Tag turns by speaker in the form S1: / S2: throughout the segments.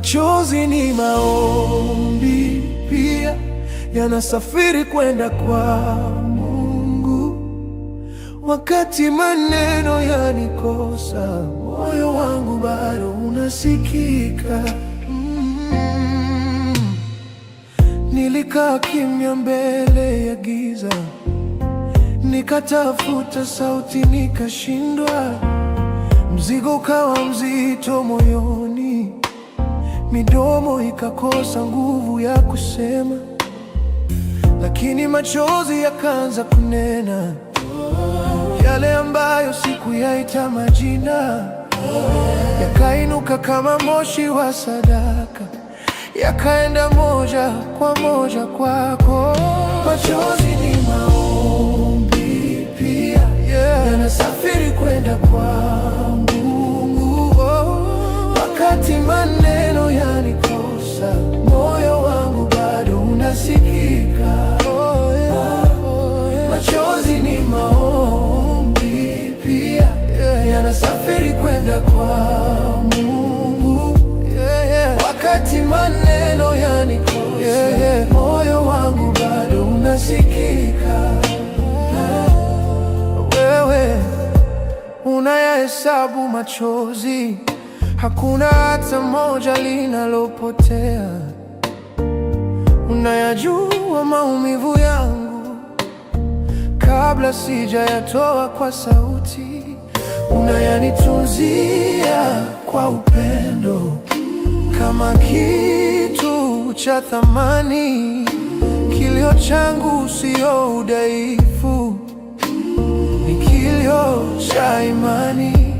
S1: Machozi ni maombi pia, yanasafiri kwenda kwa Mungu. Wakati maneno yanikosa, moyo wangu bado unasikika. Nilikaa kimya mbele ya giza, nikatafuta sauti nikashindwa. Mzigo ukawa mzito moyoni, midomo ikakosa nguvu ya kusema, lakini machozi yakaanza kunena yale ambayo sikuyaita majina, yakainuka kama moshi wa sadaka, yakaenda moja kwa moja kwako. Machozi ni maombi pia, yanasafiri kwenda kwa Mungu. Wakati maneno yanikosa, moyo wangu bado unasikika. Oh, yeah. Machozi ni maombi pia, yanasafiri kwenda kwa Mungu. Wakati maneno yanikosa, moyo wangu bado unasikika. Wewe unayahesabu machozi, hakuna hata moja linalopotea. Unayajua maumivu yangu kabla sijayatoa kwa sauti. Unayanitunzia kwa upendo kama kitu cha thamani. Kilio changu sio udhaifu, ni kilio cha imani.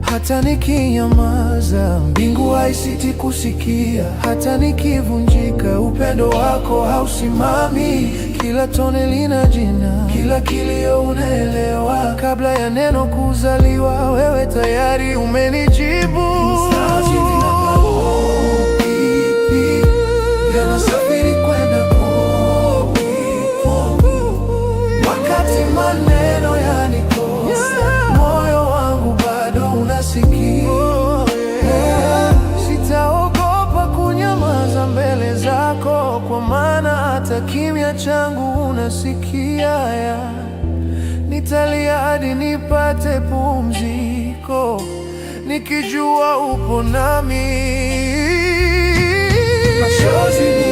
S1: Hata nikinyamaza, mbingu haisiti kusikia. Hata nikivunjika, upendo wako hausimami. Kila tone lina jina, kila kilio unaelewa. Kabla ya neno kuzaliwa, wewe tayari umenijibu. Yanasafiri kwenda wakati maneno yanikosa, moyo wangu bado unasikia. Sitaogopa kunyamaza mbele zako, kwa maana hata kimya changu unasikia. Nitalia hadi nipate pumziko, nikijua upo nami. Machozi ni